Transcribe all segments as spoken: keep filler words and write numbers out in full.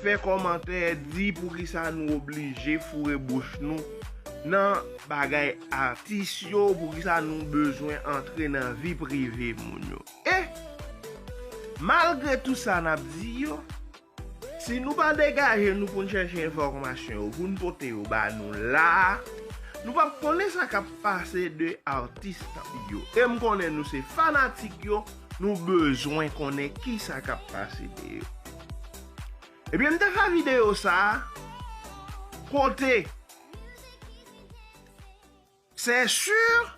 fè kòmantè, di poukisa nou oblije foure bouch nou nan bagay atis yo, poukisa nou bezwen antre nan vi prive moun yo. E, malgre tout sa n ap di yo, si nou pa degaje nou pou n chèche enfòmasyon yo, pou n pote yo ba nou la a, nou p ap konnen sa k ap pase de atis yo. E m konnen nou se fanatik yo, nou bezwen konnen kisa k ap pase de yo. Ebyen, m te fè videyo sa a, kote, c'est sûr,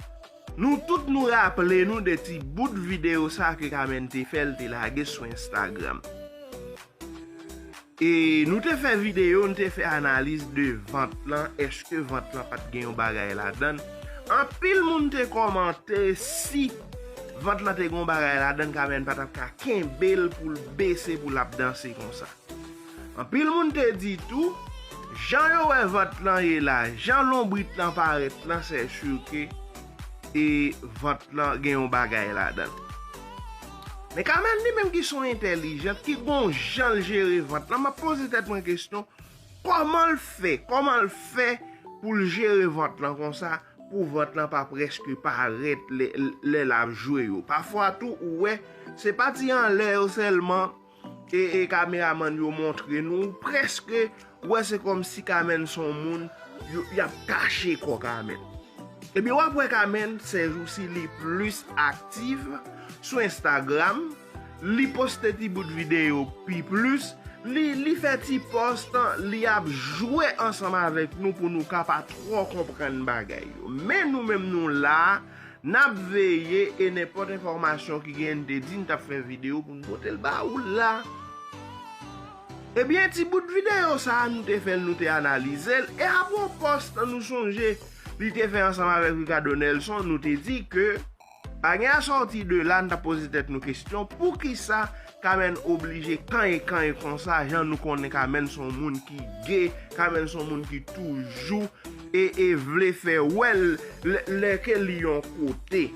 nou tout nou raple nou de ti bout videyo sa a ke Kamèn te fè, l te lage sou Instagram. E nou te fè videyo, nou te fè analiz de vant lan, èske vant lan pa t gen yon bagay ladan l? Anpil moun te kòmante si vant lan te gen yon bagay ladan l, Kamèn pa t ap ka kenbe l pou l bese, pou l ap danse konsa. Anpil moun te di tou, jan yo wè vant lan ye la, jan lonbrit lan parèt lan, c'est sûr ke e vant lan gen yon bagay ladan l. Men Kamèn li menm ki se yon entèlijant, ki gon jan l jere vant lan, m ap poze tèt mwen kesyon, kòman l fè? Kòman l fè pou l jere vant lan konsa, pou vant lan pa prèske parèt lè, lè l ap jwe yo? Pafwa tou, ou wè, se pa ti anlè yo sèlman e, e kameramann yo montre nou, ou prèske wè se kòmsi Kamèn se yon moun, yo, y ap kache kò Kamèn. Ebyen, w ap wè Kamèn, sèjousi, li plis aktif sou Instagram, li poste ti bout videyo pi plis, li, li fè ti pòs, li ap jwe ansanm avèk nou pou nou ka pa twò konprann bagay yo. Men nou menm nou la, n ap veye e nenpòt enfòmasyon ki gen, n te di n t ap fè videyo pou n pote l ba ou la. Ebyen, ti bout videyo sa a, nou te fè l, nou te analize l, e apre yon pòs nou sonje li te fè ansanm avèk Ricardo Nelson, nou te di ke pa gen asòti de la, n t ap poze tèt nou kesyon, poukisa Kamèn oblije kanyen kanyen konsa, jan nou konnen Kamèn se yon moun ki gay, Kamèn se yon moun ki toujou e, e vle fè wè l lè, lè ke li yon kote.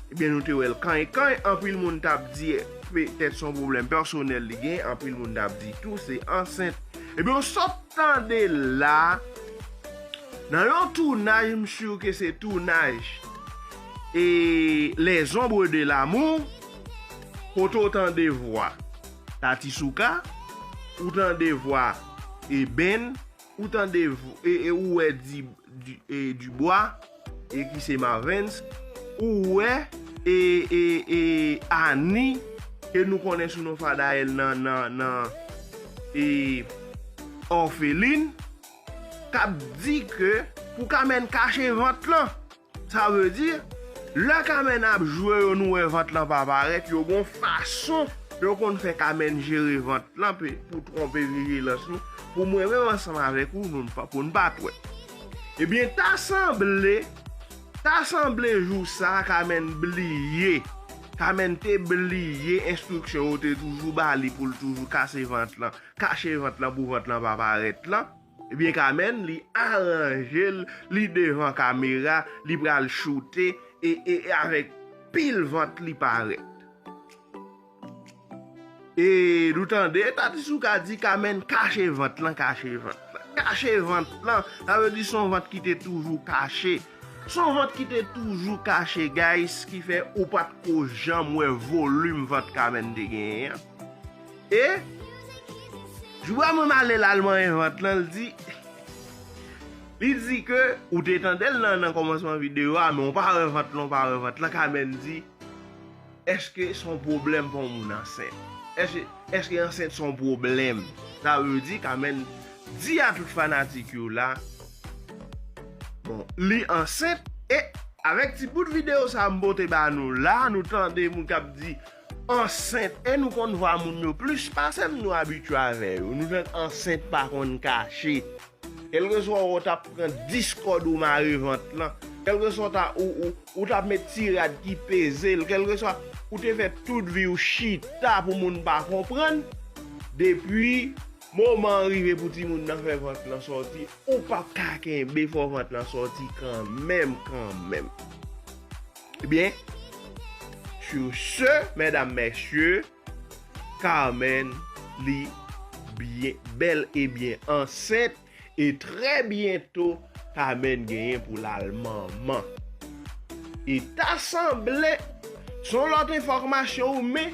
Ebyen, nou te wè l kanyen kanyen, anpil moun t ap di petèt se yon pwoblèm pèsonèl li gen, anpil moun t ap di tou se ansent. Ebyen, w sot tande la, nan yon tounaj, m si ke se tounaj e Les Ombres de l'amour, kote w tande vwa Tati Souka, ou tande vwa Eben, ou tande v-, e, e ou wè Di, Di, e, Dubois, e ki se Marvens, ou wè e, e, e Annie, ke nou konnen sou non Fadayel nan, nan, nan e Orpheline, k ap di ke pou Kamèn kache vant lan. Sa vle di, lè Kamèn ap jwe yo, nou wè vant lan pa parèt, yo gon fason yo konn fè Kamèn jere vant lan pe-, pou twonpe vijilans nou, pou mwen menm ansanm avèk ou, nou pa, pou n pa t wè. Ebyen, ta sanble, ta sanble jou sa a, Kamèn bliye. Kamèn te bliye enstriksyon yo te toujou ba li pou l toujou kase vant lan, kache vant lan pou vant lan pa parèt lan. Ebyen, Kamèn, li aranje l, li devan kamera, li pral choute, e, e, e avèk pil vant li parèt. E nou tande Tati Souka di Kamèn kache vant lan, kache vant lan. Kache vant lan, sa vle di se yon vant ki te toujou kache. Se yon vant ki te toujou kache, guys, ki fè ou pa t ko janm wè volim vant Kamèn te genyen an. E jou a mwen m ale l al manyen vant lan, l di, li di ke, ou te tande l nan, nan kòmansman videyo a, men w pa wè vant lan, w pa wè vant lan, Kamèn di, èske se yon pwoblèm pou yon moun ansent? Èske, èske ansent se yon pwoblèm? Sa vle di, Kamèn di a tout fanatik yo la, bon, li ansent, e avèk ti bout videyo sa a m pote ba nou la, nou tande moun k ap di ansent, e nou konn vwa moun yo plis pase m, nou abitye avè yo. Nou tann ansent pa konn kache. Kèlkeswa w t ap pran dis kòd ou mare vant lan, kèlkeswa w ta, ou, ou, ou t ap met ti rad ki peze l, kèlkeswa ou te fè tout vi w chita pou moun pa konprann, depi moman an rive pou timoun nan fè vant lan sòti, ou p ap ka kenbe, fò vant lan sòti kanmenm, kanmenm. Ebyen, sur ce, medam, mesye, Kamèn li byen, bèl e byen ansent, e trè byento Carmen genyen pou l al manman. E ta sanble, se yon lòt enfòmasyon wi, men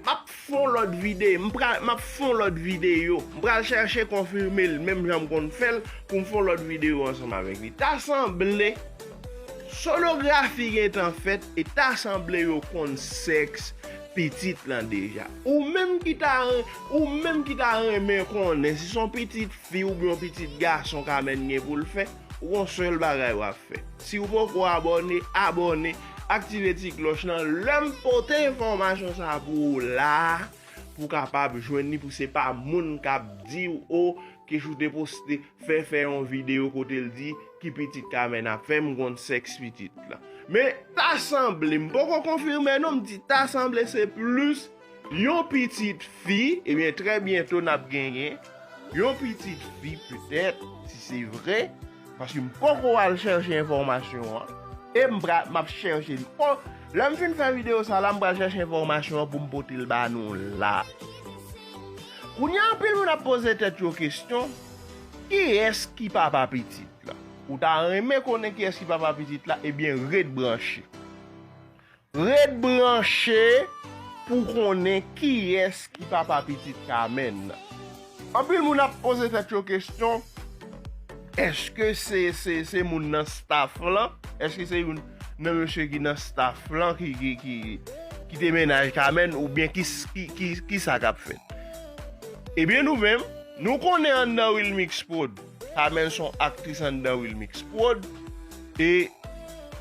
m ap fè yon lòt videyo, m pral, m ap fè yon lòt videyo, m pral chèche konfime l menm jan m konn fè l, pou m fè yon lòt videyo ansanm avèk li. Ta sanble, sonografi gentan fèt e ta sanble yo konn sèks pitit lan deja. Ou menm ki ta ren-, ou menm ki ta renmen konnen si se yon pitit fi oubyen yon pitit gason Carmen gen pou l fè, ou gon sèl bagay w ap fè. Si w poko abòne, abòne, aktive ti klòch lan. Lè m pote enfòmasyon sa pou ou la, pou w kapab jwenn li, pou se pa moun k ap di w, o, Kechou te poste, fè, fè yon videyo kote l di ki pitit Carmen ap fè, m konn sèks pitit lan. Men, ta sanble, m poko konfime non, m di ta sanble se plis yon pitit fi, ebyen, trè byento n ap genyen yon pitit fi, petèt, si se vre, paske m poko al chèche enfòmasyon an, e m pra-, m ap chèche l. Kon, lè m fin fè videyo sa la, m pral chèche enfòmasyon an pou m pote l ba nou la. Kounye a, anpil moun ap poze tèt yo kesyon, kiyès ki papa pitit la? Ou ta renmen konnen kiyès ki papa pitit la? Ebyen, ret branche. Ret branche pou konnen kiyès ki papa pitit Carmen nan. Anpil moun ap poze tèt yo kesyon, èske se, se, se moun nan staff lan? Èske se youn nan mesye ki nan staff lan ki, ki, ki, ki te mennaj Carmen oubyen ki, ki, ki, ki sa k ap fèt? Ebyen, nou menm, nou konnen anndan Wilmix Prod, Carmen se yon aktris anndan Wilmix Prod, e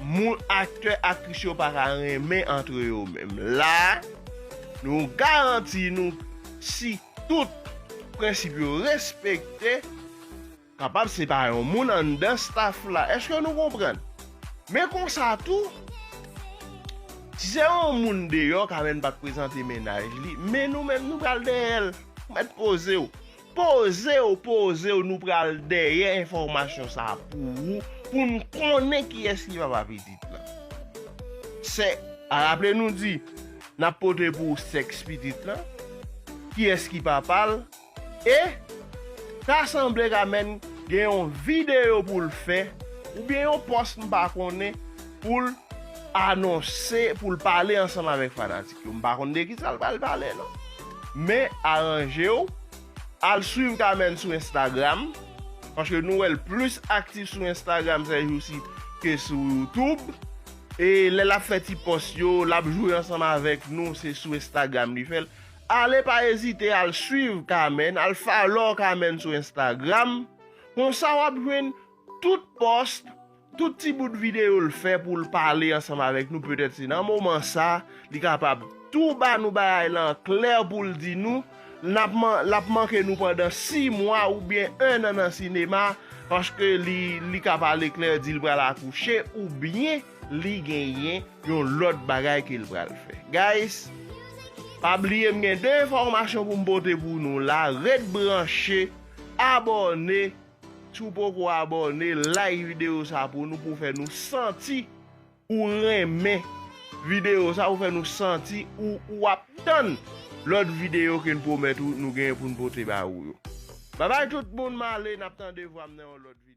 moun, aktè, aktris yo pa ka renmen antre yo menm. La, nou garanti nou, si tout prensip yo respekte, kapab se pa yon moun anndan staff la. Èske nou konprann? Men konsa tou, si se yon moun deyò, Carmen pa t prezante mennaj li, men nou menm, nou pral dèyè l. Mèt poze w. Poze w, poze w, nou pral dèyè enfòmasyon sa a pou ou, pou n konnen kiyès ki papa pitit lan. Se, a raple nou di, n ap pote pou ou sèks pitit lan, kiyès ki papa l, e ta sanble Carmen gen yon videyo pou l fè, oubyen yon pòs m pa konnen, pou l anonse, pou l pale ansanm avèk fanatik yo. M pa konn de kisa l pral pale non. Men aranje w, al swiv Carmen sou Instagram, paske nou wè l plis aktif sou Instagram sèjousi ke sou YouTube. E lè l ap fè ti pòs yo, l ap jwe ansanm avèk nou, se sou Instagram li fè l. Ale pa ezite al swiv Carmen, al follow Carmen sou Instagram. Konsa w ap jwenn tout pòs, tout ti bout videyo l fè pou l pale ansanm avèk nou. Petèt se nan moman sa, li kapab tou ba nou bagay lan klè pou l di nou, l ap man-, l ap manke nou pandan sis mwa oubyen en an nan sinema, paske li, li ka pale klè, di l pral akouche, oubyen li genyen yon lòt bagay ke l pral fè. Guys, pa bliye m gen de enfòmasyon pou m pote pou nou la, ret branche, abòne, si w poko abòne, like videyo sa pou nou, pou fè nou santi ou renmen videyo sa, ou fè nou santi ou, ou ap tann lòt videyo ke n pwomèt ou, nou genyen pou n pote ba ou yo. Babay tout moun, m ale, n ap tande vwa m nan yon lòt videyo.